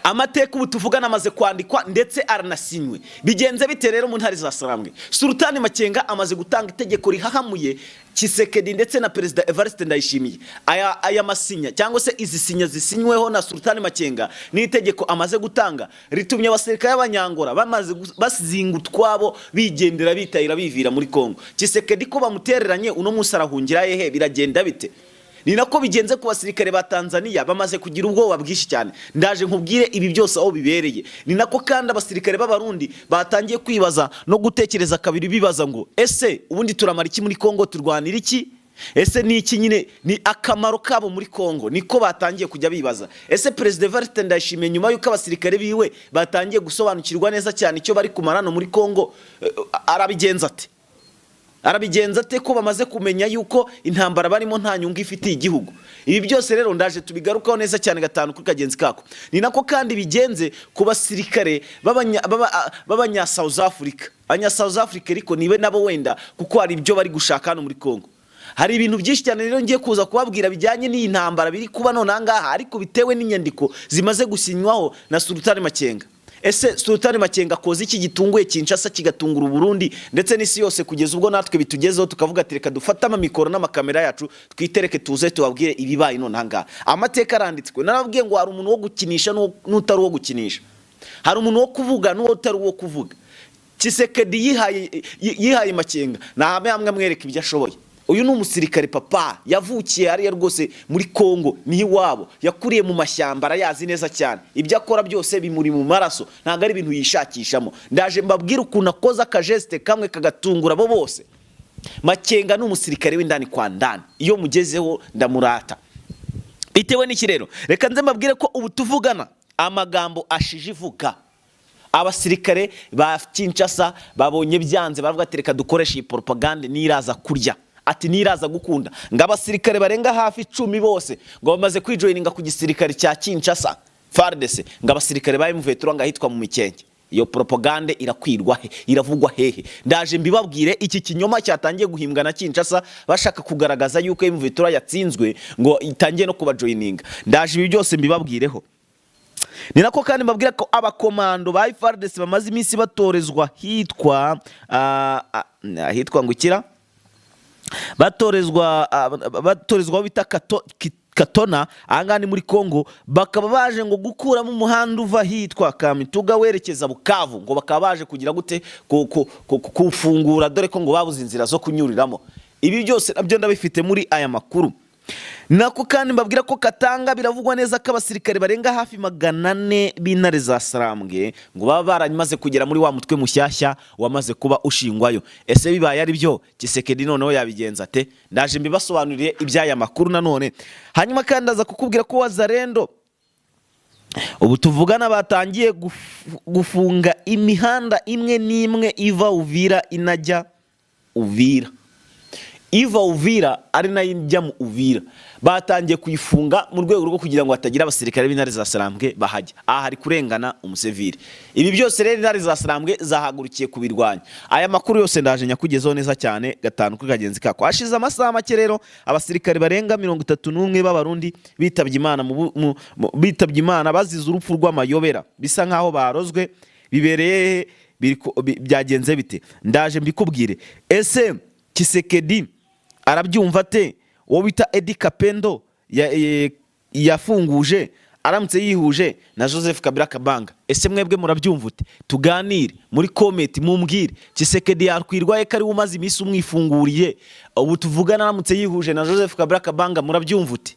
Amateka ubu tuvugana amaze kwandikwa ndetse aranasinywe. Bigenze bite rero mu ntare za Sarambwe? Sultani Makenga amaze gutanga itegeko rihahamuye Tshisekedi ndetse na Perezida Evariste Ndayishimiye. Aya masinya cyangwa se izi sinya zisinyweho na Sultani Makenga n'itegeko amaze gutanga ritumye abasirikare b'Abanyangora bamaze bazinga utwabo, bigendera, bitahira, bivira muri Kongo. Tshisekedi ko bamutereranye, uno munsi arahungira hehe? Biragenda bite? Ni nako bigenze ku basirikare ba Tanzania, bamaze kugira ubwoba bwinshi cyane. Ndaje nkubwire ibi byose aho bibereye. Ni nako kandi abasirikare b'Abarundi batangiye kwibaza no gutekereza kabiri, bibaza ngo: "Ese ubundi turamara iki muri Kongo? Turwanira iki? Ese ni iki nyine ni akamaro kabo muri Kongo?" Niko batangiye kujya bibaza. Ese Perezida Evariste Ndayishimiye, nyuma y'uko abasirikare biwe batangiye gusobanukirwa neza cyane icyo bari kumara hano muri Kongo, arabigenza ate? Arabigenza ate ko bamaze kumenya yuko intambara barimo nta nyungu ifitiye igihugu? Ibi byose rero ndaje tubigarukaho neza cyane gatanu kuri kagenzi kako. Ni nako kandi bigenze ku basirikare b'abanya South Africa. Abanya South Africa ariko nibe nabo wenda, kuko hari ibyo bari gushaka hano muri Congo. Hari ibintu byinshi cyane rero ngiye kuza kubabwira bijyanye n'iyi ntambara biri kuba none aha ngaha, ariko bitewe n'inyandiko zimaze gusinywaho na Sultani Makenga. Ese Sultani Makenga akoze iki gitunguye Kinshasa, kigatungura Uburundi ndetse n'isi yose, kugeza ubwo natwe bitugezeho tukavuga ati: "Reka dufate amamikoro n'amakamera yacu, twitereke, tuze tubabwire ibibaye none aha ngaha"? Amateka aranditswe. Narababwiye ngo hari umuntu wo gukinisha n'utari uwo gukinisha, hari umuntu wo kuvuga n'uwo utari uwo kuvuga. Tshisekedi yihaye Makenga ni hamwe hamwe amwereka ibyo ashoboye. Uyu ni umusirikare papa, yavukiye hariya rwose muri Kongo, niho iwabo, yakuriye mu mashyamba, arayazi neza cyane. Ibyo akora byose bimuri mu maraso, ntabwo ari ibintu yishakishamo. Ndaje mbabwire ukuntu akoze akageste kamwe kagatungura abo bose. Makenga ni umusirikare w'indani kwa ndani, iyo mugezeho ndamurata. Bitewe n'iki rero? Reka nze mbabwire ko ubu tuvugana amagambo ashije ivuga. Abasirikare ba Kinshasa babonye byanze, baravuga ati: "Reka dukoreshe iyi propagande, niraza kurya." Ati: "Niraza gukunda." Ngo abasirikare barenga hafi 10 bose ngo bamaze kwijoininga ku gisirikare cya Kinshasa, FARDC, ngo abasirikare ba M23 ngo ahitwa mu Mikenke. Iyo propagande irakwirwa he? Iravugwa hehe? Ndaje mbibabwire iki kinyoma cyatangiye guhimbwa na Kinshasa, bashaka kugaragaza yuko M23 yatsinzwe, ngo itangiye no kubajoininga. Ndaje ibi byose mbibabwireho. Ni nako kandi mbabwira ko abakomando ba FARDC bamaze iminsi batorezwa hitwa ngo ikira batorezwa aho bita Katona, ahangaha ni muri Congo, bakaba baje ngo gukuramo umuhanda uva hitwa Kamituga werekeza Bukavu, ngo bakaba baje kugira gute? Kuwufungura, dore ko ngo babuze inzira zo kunyuriramo. Ibi byose nabyo ndabifite muri aya makuru. Nako kandi mbabwira ko Katanga biravugwa neza ko abasirikare barenga hafi 400 b'intare za Sarambwe ngo baba baramaze kugera muri wa mutwe mushyashya wamaze kuba ushingwayo. Ese bibaye ari byo, Tshisekedi noneho yabigenza ate? Ndaje mbibasobanurire iby'aya makuru nanone. Hanyuma kandi aza kukubwira ko Wazalendo ubu tuvugana batangiye gufunga imihanda imwe n'imwe iva Uvira inajya Uvira, iva Uvira ari nayo ijya mu Uvira. Batangiye kuyifunga mu rwego rwo kugira ngo hatagira abasirikare b'intare za Sarambwe bahajya. Aha hari kurengana umusivili. Ibi byose rero intare za Sarambwe zahagurukiye kubirwanya. Aya makuru yose ndaje nyakugezeho neza cyane gatanu kuri kagenzi kako. Hashize amasaha make rero abasirikare barenga 31 b'Abarundi bitabye Imana bitabye Imana bazize urupfu rw'amayobera, bisa nkaho barozwe. Bibereye hehe? Byagenze bite? Ndaje mbikubwire. Ese Tshisekedi arabyumva ate? Uwo bita Eddy Kapendo yafunguje aramutse yihuje na Joseph Kabila Kabanga, ese mwebwe murabyumva ute? Tuganire muri comment, mumbwire. Tshisekedi yakwirwaye ko ariwe umaze iminsi umwifunguriye? Ubu tuvugana aramutse yihuje na Joseph Kabila Kabanga, murabyumva ute?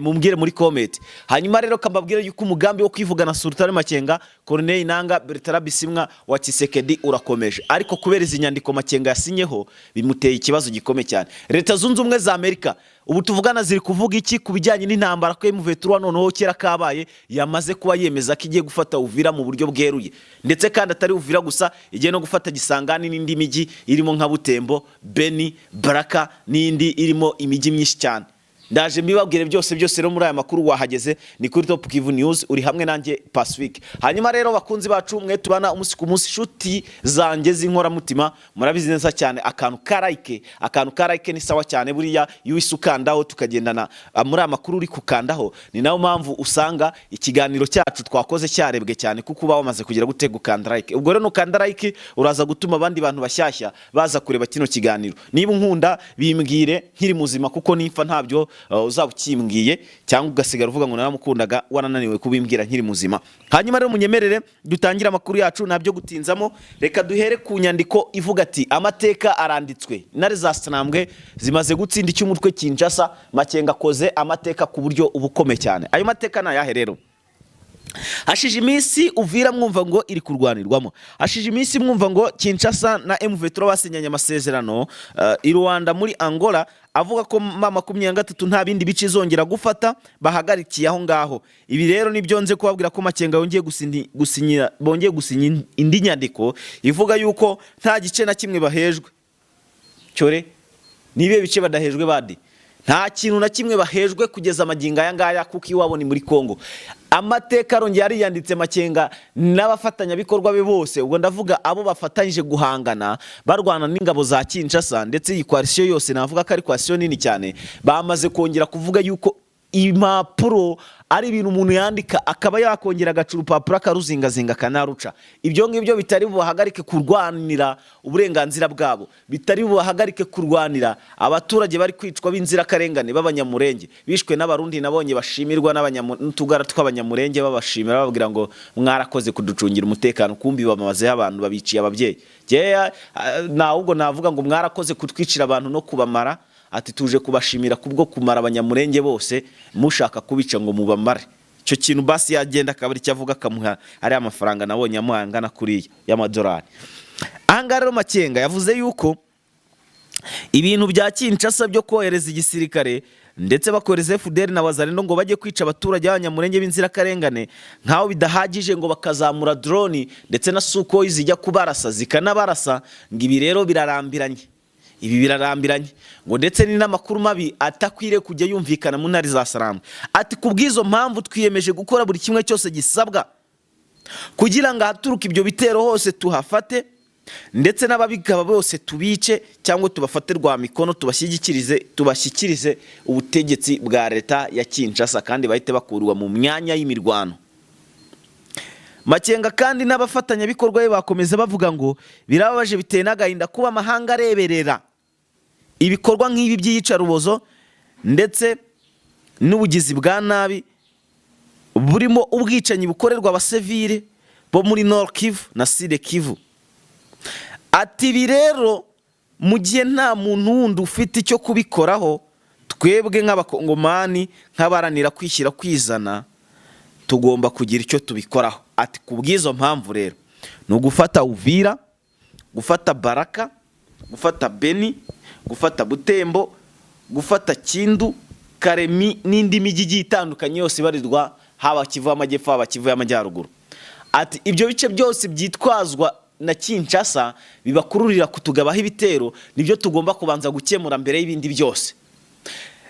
Mumbwire muri comment. Hanyuma rero kambabwire yuko umugambi wo kwivugana Sultan Makenga, Corneille Nanga, Bertrand Bisimwa wa Tshisekedi urakomeje, ariko kubera izi nyandiko Makenga yasinyeho bimuteye ikibazo gikomeye cyane. Leta Zunze Ubumwe za Amerika ubu tuvugana ziri kuvuga iki ku bijyanye n'intambara, ko M23 noneho kera kabaye yamaze kuba yemeza ko igiye gufata Uvira mu buryo bweruye, ndetse kandi atari Uvira gusa, igiye no gufata Kisangani n'indi mijyi irimo nka Butembo, Beni, Baraka n'indi irimo imijyi myinshi cyane? Ndaje mbibabwire byose byose. Rero muri aya makuru wahageze ni kuri Top Kivu News, uri hamwe nanjye Pacifique. Hanyuma rero, bakunzi bacu mwe tubana umunsi ku munsi, inshuti zanjye z'inkoramutima, murabizi neza cyane, akantu ka like, akantu ka like ni sawa cyane. Buriya iyo uhise ukandaho tukagendana muri aya makuru uri kukandaho, ni nayo mpamvu usanga ikiganiro cyacu twakoze cyarebwe cyane, kuko uba wamaze kugira gute? Gukanda like. Ubwo rero nukanda like uraza gutuma abandi bantu bashyashya baza kureba kino kiganiro. Niba unkunda bimbwire nkiri muzima, kuko nimfa ntabyo uzaba ukimbwiye, cyangwa ugasigara uvuga ngo naramukundaga warananiwe kubimbwira nkiri muzima. Hanyuma rero munyemerere dutangire amakuru yacu, ntabyo gutinzamo. Reka duhere ku nyandiko ivuga ati: "Amateka aranditswe, Intare za Sarambwe zimaze gutsinda icy'umutwe Kinshasa, Makenga akoze amateka ku buryo ubukomeye cyane." Ayo mateka ni ayahe rero? Hashije iminsi Uvira mwumva ngo iri kurwanirwamo, hashije iminsi mwumva ngo Kinshasa na M23 basinyanye amasezerano i Rwanda muri Angola, avuga ko M23 nta bindi bice izongera gufata, bahagarikiye aho ngaho. Ibi rero nibyo nze kubabwira ko Makenga yongeye gusinyira, bongeye gusinya indi nyandiko ivuga yuko nta gice na kimwe bahejwe. Cyore nibihe bice badahejwe badi? Nta kintu na kimwe bahejwe kugeza amagingo aya ngaya, kuko iwabo ni muri Kongo. Amateka arongeye ariyanditse. Makenga n'abafatanyabikorwa be bose, ubwo ndavuga abo bafatanyije guhangana barwana n'ingabo za Kinshasa, ndetse iyi coalition yose navuga ko ari coalition nini cyane, bamaze kongera kuvuga yuko impapuro ari ibintu umuntu yandika akaba yakongera agaca urupapuro akaruzingazinga akanaruca. Ibyo ngibyo bitari bubahagarike kurwanira uburenganzira bwabo, bitari bubahagarike kurwanira abaturage bari kwicwa b'inzirakarengane b'Abanyamurenge bishwe n'Abarundi. Nabonye bashimirwa n'utugara tw'Abanyamurenge, babashimira bababwira ngo mwarakoze kuducungira umutekano, kumbi bamazeho abantu, babiciye ababyeyi. Jyewe nahubwo navuga ngo mwarakoze kutwicira abantu no kubamara, ati tuje kubashimira kubwo kumara Abanyamurenge bose mushaka kubica ngo mubamare. Icyo kintu basi yagenda akaba aricyo avuga, akamuha ariya mafaranga nabonye amuha angana kuriya y'amadolari. Ahangaha rero Makenga yavuze yuko ibintu bya Kinshasa byo kohereza igisirikare, ndetse bakohereza FDLR na Wazalendo ngo bajye kwica abaturage b'Abanyamurenge b'inzirakarengane, nkaho bidahagije, ngo bakazamura drone ndetse na Sukhoi zijya kubarasa zikanabarasa, ngo ibi rero birarambiranye, ibi birarambiranye, ngo ndetse ni n'amakuru mabi atakwiriye kujya yumvikana mu Ntare za Sarambwe. Ati ku bw'izo mpamvu twiyemeje gukora buri kimwe cyose gisabwa kugira ngo ahaturuka ibyo bitero hose tuhafate, ndetse n'ababigaba bose tubice cyangwa tubafate rwa mikono, tubashyikirize ubutegetsi bwa leta ya Kinshasa, kandi bahite bakurwa mu myanya y'imirwano. Makenga kandi n'abafatanyabikorwa be bakomeza bavuga ngo birababaje, biteye n'agahinda kuba amahanga areberera ibikorwa nk'ibi by'iyicarubozo ndetse n'ubugizi bwa nabi burimo ubwicanyi bukorerwa abasivile bo muri Nord Kivu na Sud Kivu. Ati ibi rero mu gihe nta muntu wundi ufite icyo kubikoraho, twebwe nk'Abakongomani, nk'abaharanira kwishyira kwizana, tugomba kugira icyo tubikoraho. Ati ku bw'izo mpamvu rero ni ugufata Uvira, gufata Baraka, gufata Beni, gufata Butembo, gufata Kindu, Karemi n'indi mijyi igiye itandukanye yose ibarirwa haba Kivu y'Amajyepfo, haba Kivu y'Amajyaruguru. Ati ibyo bice byose byitwazwa na Kinshasa bibakururira kutugabaho ibitero, nibyo tugomba kubanza gukemura mbere y'ibindi byose.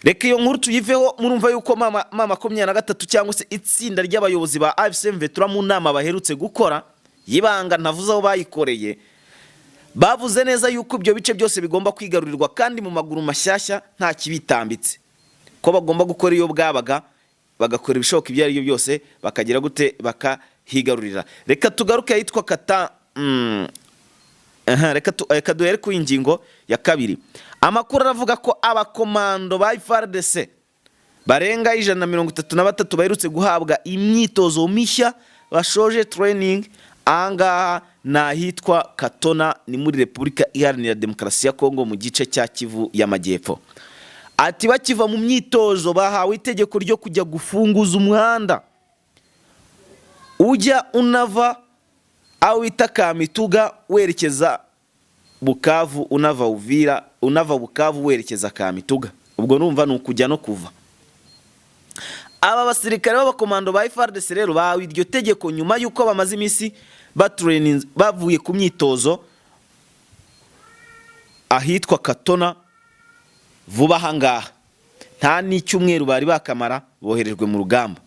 Reka iyo nkuru tuyiveho. Murumva yuko M23 cyangwa se itsinda ry'abayobozi ba AFC M23 mu nama baherutse gukora y'ibanga, ntavuze aho bayikoreye, bavuze neza yuko ibyo bice byose bigomba kwigarurirwa kandi mu maguru mashyashya, nta kibitambitse, ko bagomba gukora iyo bwabaga, bagakora ibishoboka ibyo ari byo byose, bakagira gute? Bakahigarurira. Reka tugaruke ahitwa kata aha, reka duhere ku ngingo ya kabiri. Amakuru aravuga ko abakomando ba FARDC barenga 133 baherutse guhabwa imyitozo mishya, bashoje training ahangaha ni ahitwa Katona, ni muri Repubulika Iharanira Demokarasi ya Kongo mu gice cya Kivu y'Amajyepfo. Ati bakiva mu myitozo bahawe itegeko ryo kujya gufunguza umuhanda ujya unava aho wita Kamituga werekeza Bukavu, unava Uvira, unava Bukavu werekeza Kamituga. Ubwo numva ni ukujya no kuva. Aba basirikare b'abakomando ba FARDC rero bahawe iryo tegeko nyuma y'uko bamaze iminsi batraining, bavuye ku myitozo ahitwa Katona vuba aha ngaha. Nta n'icyumweru bari bakamara boherejwe mu rugamba.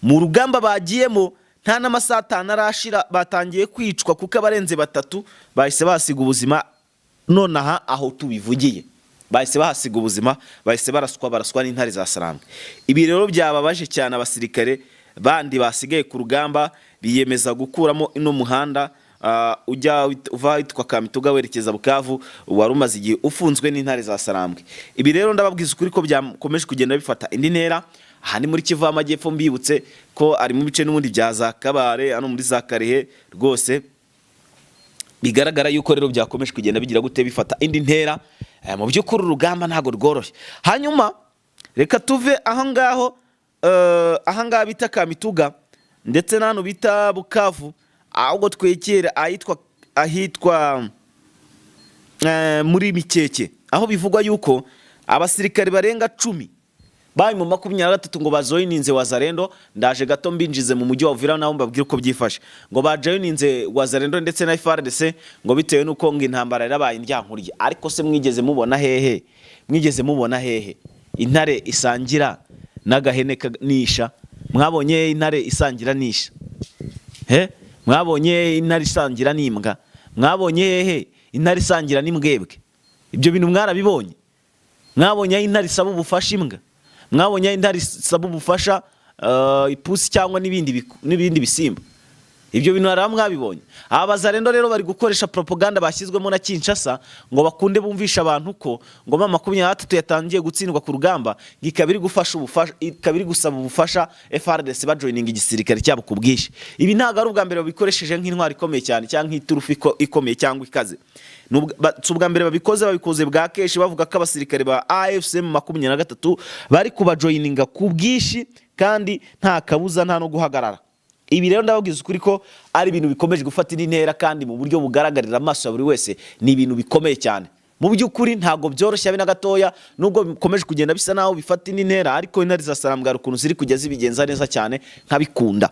Mu rugamba bagiyemo, nta n'amasaha 5 arashira batangiye kwicwa, kuko abarenze batatu bahise bahasiga ubuzima. Nonaha aho tubivugiye bahise bahasiga ubuzima, bahise baraswa, baraswa n'intare za Sarambwe. Ibi rero byababaje cyane abasirikare bandi basigaye ku rugamba, biyemeza gukuramo ino muhanda ujya uva ahitwa Kamituga werekeza Bukavu, wari umaze igihe ufunzwe n'intare za Sarambwe. Ibi rero ndababwiza ukuri ko byakomeje kugenda bifata indi ntera. Aha ni muri Kivu y'Amajyepfo, mbibutse ko ari mu bice n'ubundi bya za Kabare, hano muri za Karehe rwose. Bigaragara yuko rero byakomeje kugenda bigira gute? Bifata indi ntera. Mu by'ukuri urugamba ntabwo rworoshye. Hanyuma reka tuve aho ngaho, aha ngaha bita Kamituga ndetse n'ahantu bita Bukavu, ahubwo twegere ahitwa muri Mikeke, aho bivugwa yuko abasirikare barenga 10 bari mu 23 ngo bajoyininze Wazalendo. Ndaje gato mbinjize mu mujyi wa Uvira, naho mbabwire uko byifashe. Ngo bajoyininze Wazalendo ndetse na FARDC, ngo bitewe n'uko ngo intambara yarabaye indyankurye. Ariko se mwigeze mubona hehe, mwigeze mubona hehe intare isangira n'agahene nisha? Mwabonye intare isangira nisha he? Mwabonye intare isangira n'imbwa? Mwabonye hehe intare isangira n'imbwebwe? Ibyo bintu mwarabibonye? Mwabonye aho intare isaba ubufasha imbwa? Mwabonye aho intare isaba ubufasha ipusi cyangwa n'ibindi bisimba? Ibyo bintu hari aho mwabibonye? Aba Bazalendo rero bari gukoresha propaganda bashyizwemo na Kinshasa ngo bakunde bumvisha abantu ko ngo M23 yatangiye gutsindwa ku rugamba, ngo ikaba iri gufasha ubufasha, ikaba iri gusaba ubufasha FARDC, bajoininga igisirikare cyabo ku bwinshi. Ibi ntabwo ari ubwa mbere babikoresheje nk'intwari ikomeye cyane cyangwa nk'iturufu ikomeye cyangwa ikaze. Si ubwa mbere babikoze, babikoze bwa kenshi, bavuga ko abasirikare ba AFC M23 bari kubajoininga ku bwinshi kandi nta kabuza, nta no guhagarara. Ibi rero ndababwiza ukuri ko ari ibintu bikomeje gufata indi ntera, kandi mu buryo bugaragarira amaso ya buri wese ni ibintu bikomeye cyane. Mu by'ukuri ntabwo byoroshye habe na gatoya, nubwo bikomeje kugenda bisa naho bifata indi ntera, ariko intare za Sarambwe hari ukuntu ziri kujya zibigenza neza cyane, nkabikunda.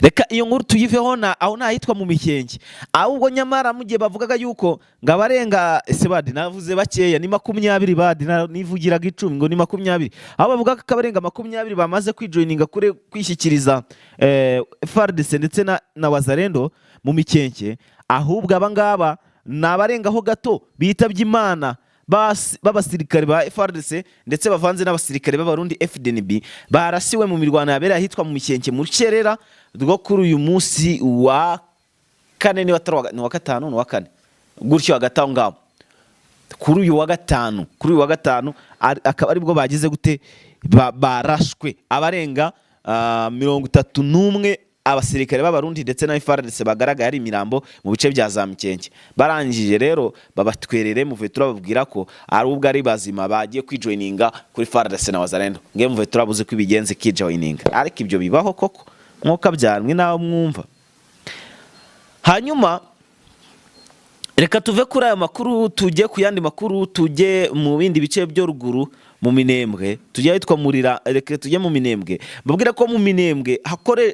Reka iyo nkuru tuyiveho na aho nahitwa mu Mikenge. Ahubwo nyamara mu gihe bavugaga yuko ngo abarenga, ese badi navuze bakeya, ni 20 badi nivugiraga 10, ngo ni 20, aho bavuga ko abarenga 20 bamaze kwijoininga kure kwishyikiriza FARDC ndetse na Wazalendo mu Mikenke. Ahubwo aba ngaba ni abarengaho gato bitabye Imana b'abasirikare ba FARDC ndetse bavanze n'abasirikare b'Abarundi FDNB, barasiwe mu mirwano yabereye ahitwa mu Mikenke mu rukerera rwo kuri uyu munsi wa kane, niba atari ni uwa gatanu, ni uwa kane gutyo, hagati aho ngaho, kuri uyu wa gatanu, kuri uyu wa gatanu akaba aribwo bagize gute? Barashwe abarenga 31, abasirikare b'Abarundi ndetse na FARDC, bagaragaye ari imirambo mu bice bya za Mikenke. Barangije rero babatwerere muve, turababwira ko ari ubwo ari bazima bagiye kwijoininga kuri FARDC na Wazalendo. Nge muve turabuze ko ibigenze kijoininga, ariko ibyo bibaho koko mwuka byarmwe naho mwumva. Hanyuma reka tuve kuri aya makuru tujye ku yandi makuru, tujye mu bindi bice byo ruguru mu Minembwe, tujye ahitwa Murira. Reka tujye mu Minembwe, mbabwira ko mu Minembwe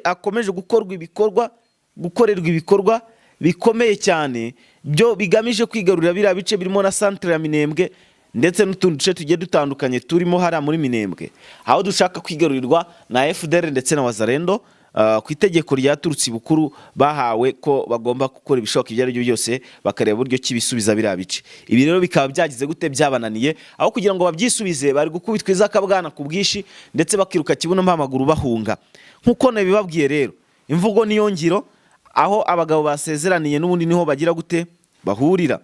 hakomeje gukorwa ibikorwa, gukorerwa ibikorwa bikomeye cyane byo bigamije kwigarurira biriya bice birimo na centre ya Minembwe ndetse n'utundi duce tugiye dutandukanye turimo hariya muri Minembwe, aho dushaka kwigarurirwa na FDLR ndetse na Wazalendo, ku itegeko ryaturutse ibukuru bahawe ko bagomba gukora ibishoboka ibyo ari byo byose bakareba uburyo ki bisubiza biriya bice. Ibi rero bikaba byagize gute? Byabananiye. Aho kugira ngo babyisubize, bari gukubitwa izakabwana ku bwinshi ndetse bakiruka kibuno mpamaguru bahunga. Nk'uko nabibabwiye rero, imvugo niyo ngiro, aho abagabo basezeraniye n'ubundi niho bagira gute? Bahurira.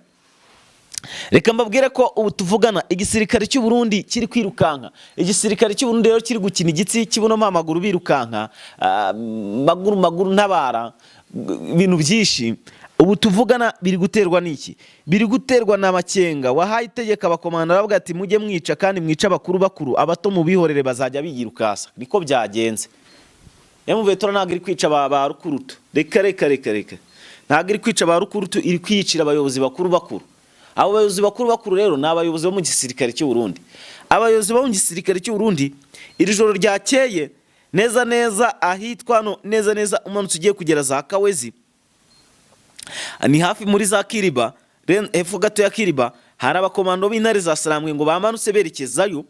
Reka mbabwire ko ubu tuvugana igisirikare cy'u Burundi kiri kwirukanka. Igisirikare cy'u Burundi rero kiri gukina igitsi kibuno mpamaguru, birukanka maguru maguru ntabara, ibintu byinshi. Ubu tuvugana biri guterwa n'iki? Biri guterwa na Makenga wahaye itegeko abakomanda, aravuga ati: "Mujye mwica kandi mwica abakuru bakuru, abato mubihorere bazajya biyirukasa." Niko byagenze. M23 ntabwo iri kwica ba rukurutu. Reka reka reka reka, ntabwo iri kwica ba rukurutu, iri kwiyicira abayobozi bakuru bakuru. Abo bayobozi bakuru bakuru rero ni abayobozi bo mu gisirikare cy'u Burundi. Abayobozi bo mu gisirikare cy'u Burundi, iri joro ryakeye neza neza ahitwa hano neza neza umanutse ugiye kugera za Kawezi, ni hafi muri za Kiriba, hepfo gato ya Kiriba, hari abakomando b'intare za Sarambwe ngo bamanutse berekezayo.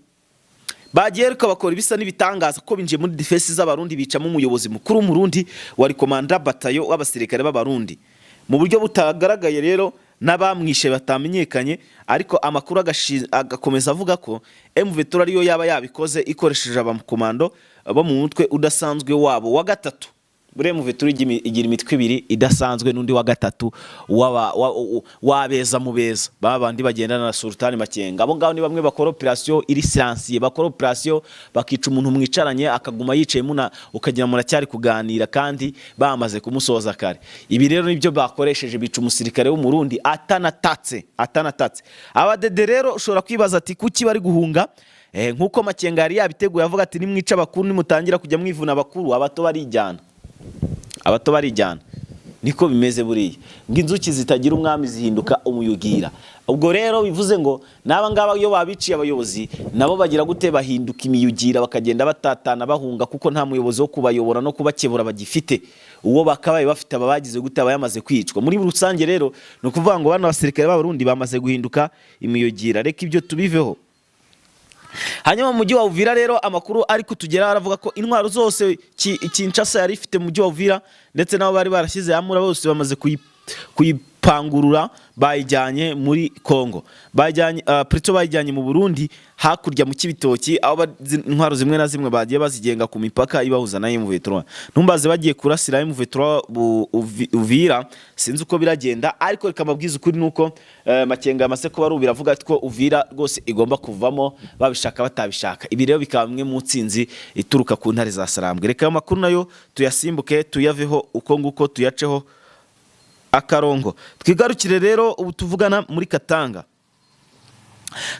Bagiye ariko bakora ibisa n'ibitangaza ko binjiye muri défense z'Abarundi, bicamo umuyobozi mukuru w'Umurundi wari commandant bataillon w'abasirikare b'Abarundi mu buryo butagaragaye. Rero n'abamwishe batamenyekanye, ariko amakuru agakomeza avuga ko M23 ariyo yaba yabikoze ikoresheje abakomando bo mu mutwe udasanzwe wabo wa gatatu. Buriya M23 igira imitwe ibiri idasanzwe n'undi wa gatatu w'abeza mu beza, ba bandi bagendana na Sultani Makenga. Abo ngabo ni bamwe bakora operation iri silencieux, bakora operation bakica umuntu mwicaranye akaguma yicaye muna ukagira muracyari kuganira kandi bamaze kumusoza kare. Ibi rero nibyo bakoresheje, bica umusirikare w'Umurundi atanatatse, atanatatse. Abadede rero ushobora kwibaza ati: "Kuki bari guhunga?" Nk'uko Makenga yari yabiteguye avuga ati: "Nimwica abakuru, nimutangira kujya mwivuna abakuru, abato barijyana, abato barijyana." Niko bimeze buriya, ngo inzuki zitagira umwami zihinduka umuyugira. Ubwo rero bivuze ngo n'aba ngaba iyo babiciye abayobozi, nabo bagira gute? Bahinduka imiyugira, bakagenda batatana bahunga, kuko nta muyobozi wo kubayobora no kubakebura bagifite. Uwo bakabaye bafite aba bagize gute? Aba yamaze kwicwa. Muri rusange rero ni ukuvuga ngo bano basirikare b'Abarundi bamaze guhinduka imiyugira. Reka ibyo tubiveho. Hanyuma mu mujyi wa Uvira rero, amakuru ari kutugeraho aravuga ko intwaro zose Kinshasa yari ifite mu mujyi wa Uvira ndetse nabo bari barashyize hamwe bose bamaze kuyipangurura, bayijyanye muri Congo, bayijyanye plutôt bayijyanye mu Burundi hakurya mu Kibitoki, aho intwaro zimwe na zimwe bagiye bazigenga ku mipaka ibahuza na M23. Ntumbaze bagiye kurasira M23 Uvira, sinzi uko biragenda, ariko reka mbabwize ukuri nuko Makenga yamaze kuba arubira avuga ko Uvira rwose igomba kuvamo babishaka batabishaka. Ibi rero bikaba bimwe mu ntsinzi ituruka ku ntare za Sarambwe. Reka ayo makuru nayo tuyasimbuke, tuyaveho uko nguko, tuyaceho akarongo, twigarukire rero ubu tuvugana muri Katanga.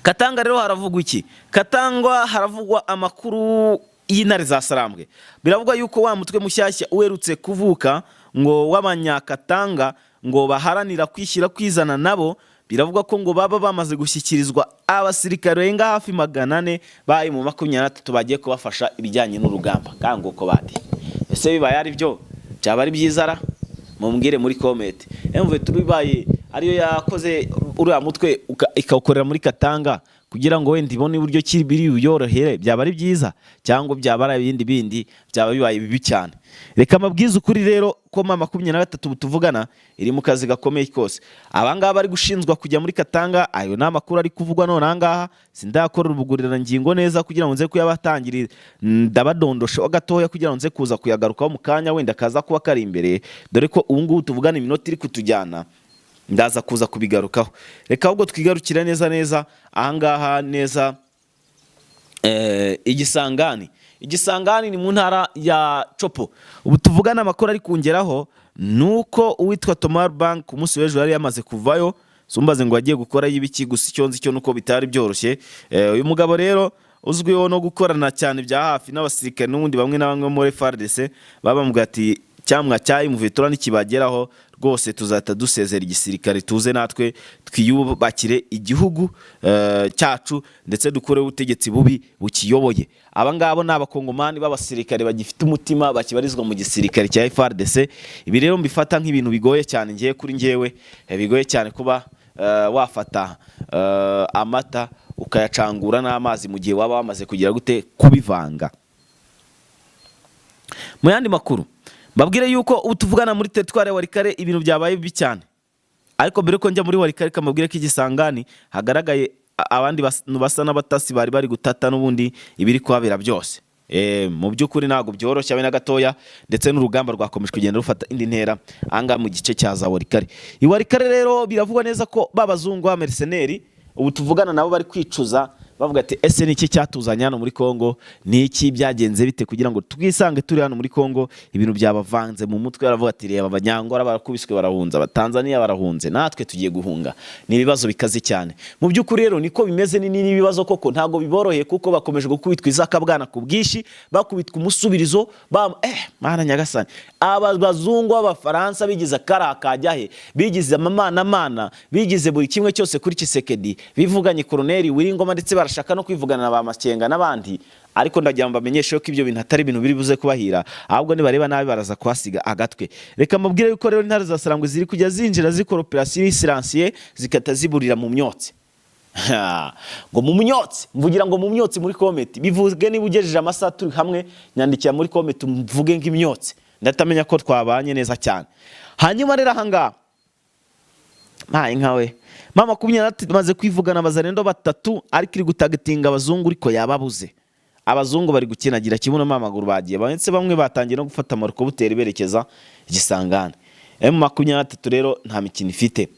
Katanga rero haravugwa iki? Katanga haravugwa amakuru y'intare za Sarambwe. Biravugwa yuko wa mutwe mushyashya uherutse kuvuka ngo w'Abanyakatanga, ngo baharanira kwishyira kwizana, nabo biravugwa ko ngo baba bamaze gushyikirizwa abasirikare barenga hafi 400 bayi mu 23 bagiye kubafasha ibijyanye n'urugamba. Kandi nguko bati: "Ese bibaye ari byo byaba ari byiza ra?" Mumbwire muri comment. M23 bibaye ariyo yakoze uriya mutwe ikawukorera muri Katanga kugira ngo wenda ibone uburyo ki biri buyorohere, byaba ari byiza cyangwa byaba ari ibindi bindi, byaba bibaye bibi cyane? Reka mabwize ukuri rero ko M23 tuvugana iri mu kazi gakomeye kose. Abangaba bari gushinzwa kujya muri Katanga, ayo ni amakuru ari kuvugwa none ahangaha, sindakorera ubugurirangingo neza kugira ngo nze kuyabatangirira, ndabadondosha gatoya kugira ngo nze kuza kuyagarukaho mu kanya, wenda kaza kuba kari imbere, dore ko ubu ngubu tuvugana iminota iri kutujyana, ndaza kuza kubigarukaho. Reka ahubwo twigarukire neza neza ahangaha neza Igisangani. Igisangani ni mu ntara ya Tshopo. Ubu tuvugana amakuru ari kungeraho nuko uwitwa Thomas Bank ku munsi w'ejo yari yamaze kuvayo. Sumbaze ngo agiye gukora y'ibiki, gusa icyo nzi cyo nuko bitari byoroshye. Uyu mugabo rero uzwiho no gukorana cyane bya hafi n'abasirikare n'ubundi bamwe na bamwe muri FARDC, baba bamubwira ati: "Cyamwa cya M23 nikibageraho rwose tuzahita dusezera igisirikare, tuze natwe twiyubakire igihugu cyacu ndetse dukureho ubutegetsi bubi bukiyoboye." Aba ngabo ni Abakongomani b'abasirikare bagifite umutima, bakibarizwa mu gisirikare cya FARDC. Ibi rero mbifata nk'ibintu bigoye cyane ngiye kuri njyewe, bigoye cyane kuba wafata amata ukayacangura n'amazi mu gihe waba wamaze kugira gute? Kubivanga. Mu yandi makuru, mbabwire yuko ubu tuvugana muri teritwari ya Walikale ibintu byabaye bibi cyane. Ariko mbere ko njya muri Walikale, kamabwire ko Igisangani hagaragaye abandi basa n'abatasi bari bari gutata n'ubundi ibiri kuhabera byose. Mu by'ukuri ntabwo byoroshye abe na gatoya, ndetse n'urugamba rwakomeje kugenda rufata indi ntera ahangaha mu gice cya za Walikale. I Walikale rero biravugwa neza ko b'abazungu ba mercenaires ubu tuvugana nabo bari kwicuza, bavuga ati: "Ese ni iki cyatuzanye hano muri Kongo? Ni iki? Byagenze bite kugira ngo twisange turi hano muri Kongo?" Ibintu byabavanze mu mutwe. Baravuga ati: "Reba Abanyangora barakubiswe barahunze, Abatanzaniya barahunze, natwe tugiye guhunga." Ni ibibazo bikaze cyane. Mu by'ukuri rero niko bimeze, ni n'ibibazo koko ntabwo biboroheye, kuko bakomeje gukubitwa izakabwana ku bwinshi, bakubitwa umusubirizo ba mana nyagasani. Aba bazungu b'Abafaransa bigize akari kajya he, bigize amamanamana, bigize buri kimwe cyose kuri Tshisekedi, bivuganye Koloneli Wiringoma, ndetse barashaka no kwivugana na ba Makenga n'abandi. Ariko ndagira ngo mbamenyeshe ko ibyo bintu atari ibintu biri buze kubahira, ahubwo nibareba nabi baraza kuhasiga agatwe. Reka mbabwire yuko rero intare za Sarangwe ziri kujya zinjira zikora operation silencieux, zikata ziburira mu myotsi. Ngo mu myotsi, mvugira ngo mu myotsi muri comment. Bivuge niba ugejeje amasaha turi hamwe, nyandikira muri comment mvuge ng'imyotsi, ndatamenya ko twabanye neza cyane. Hanyuma rero ahangaha mpaye nkawe M23 maze kwivugana abazarendo batatu, ariko iri gutargetinga abazungu, ariko yababuze. Abazungu bari gukinagira kibuno amaguru, bagiye ndetse bamwe batangiye no gufata amarokobuteri berekeza Igisangane. M23 rero nta mikino ifite,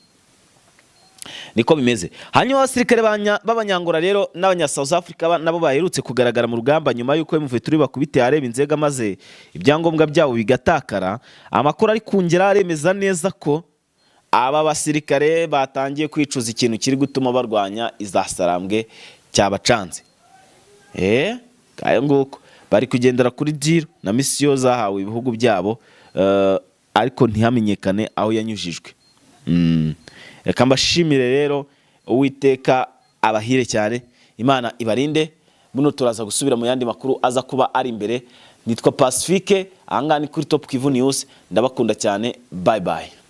niko bimeze. Hanyuma abasirikare b'Abanyangora rero n'abanya South Africa nabo baherutse kugaragara mu rugamba nyuma y'uko M23 bakubitiye areba inzega, maze ibyangombwa byabo bigatakara. Amakuru ari kungera aremeza neza ko aba basirikare batangiye kwicuza ikintu kiri gutuma barwanya iza Sarambwe cyabacanze. Ngayo nguko, bari kugendera kuri deal na mission zahawe ibihugu byabo, ariko ntihamenyekane aho yanyujijwe. Reka mbashimire rero, Uwiteka abahire cyane, Imana ibarinde. Buno turaza gusubira mu yandi makuru aza kuba ari imbere. Nitwa Pacifique, ahangaha ni kuri Top Kivu News. Ndabakunda cyane, bye bye.